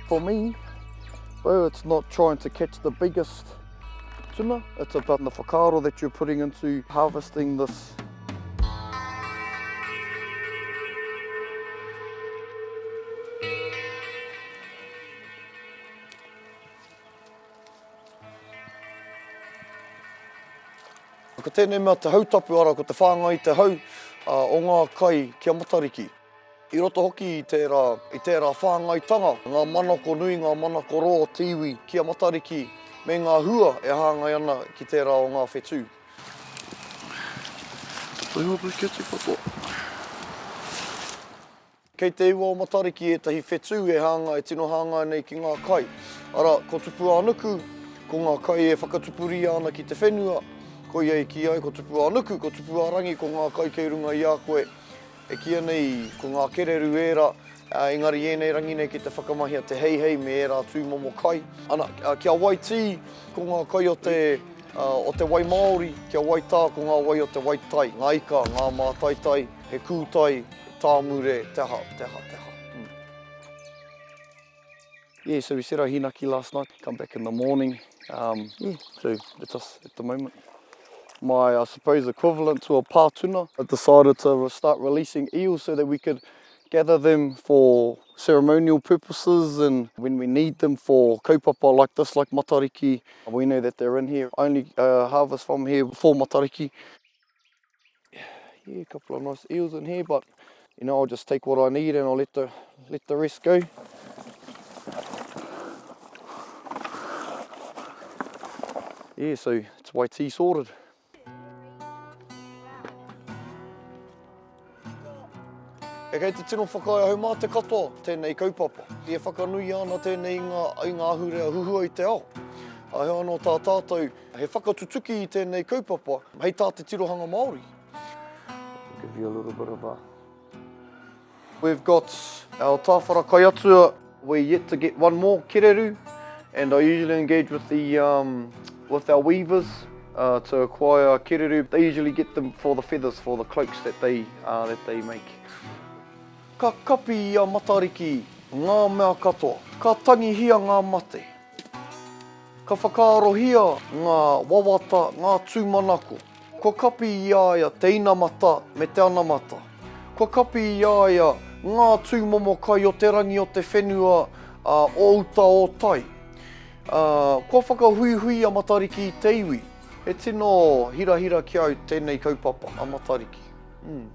For me, well, it's not trying to catch the biggest tuna, it's about the whakaaro that you're putting into harvesting this. Ko tēnei mea te hautapu, arā, ko te whāngai i te hau o ngā kai ki a Matariki. I roto hoki i tērā, i tērā whāngaitanga, ngā manako nui, ngā manako roa o te iwi ki a Matariki me ngā hua e hāngai ana ki tērā o ngā whetū. Kei te iwa o Matariki ētahi whetū e hāngai, e tino hāngai nei ki ngā kai. Arā, ko Tupu-ā-nuku, ko ngā kai e whakatupuria ana ki te whenua, koia i kī ai ko Tupu-ā-nuku, ko Tupu-ā-rangi, ko ngā kai kei runga i a koe. E kīia nei ko ngā kererū ērā, engari i ēnei rangi nei ki te whakamahia te heihei me ērā tūmomo kai. Ana, kia waitī, ko ngā kai o te, o te wai māori, kia waitā, ko ngā wai o te wai tai, ngā ika, ngā mātaitai, he kūtai, tāmure, te aha, te aha, te aha. Mm. Yeah, so we said our hinaki last night, come back in the morning. Um, yeah, so it's us at the moment. My, I suppose, equivalent to a pātuna. I decided to start releasing eels so that we could gather them for ceremonial purposes and when we need them for kaupapa like this, like matariki, we know that they're in here. I only uh, harvest from here for matariki. Yeah, a couple of nice eels in here, but you know, I'll just take what I need and I'll let the, let the rest go. Yeah, so it's Waitī sorted. E kei te tino whakaae ahau mā te katoa tēnei kaupapa. E whakanuia ana tēnei i ngā, i ngā ahurea huhua i te ao. A heoi anō tā tātou, he whakatutuki i tēnei kaupapa hei tā te tirohanga Māori. Give you a little bit of a... We've got our tāwhara kaiatua, we're yet to get one more, kereru, and I usually engage with the, um, with our weavers uh, to acquire kereru. They usually get them for the feathers, for the cloaks that they, uh, that they make. Ka kapi i a Matariki ngā mea katoa. Ka tangihia ngā mate. Ka whakaarohia ngā wawata, ngā tūmanako. Kua kapi i a ia te inamata me te anamata. Kua kapi i a ia ngā tūmomo kai o te rangi o te whenua, ā, o uta o tai. Ā, kua whakahuihui a Matariki i te iwi. He tino hirahira ki au tēnei kaupapa, a Matariki. Mm.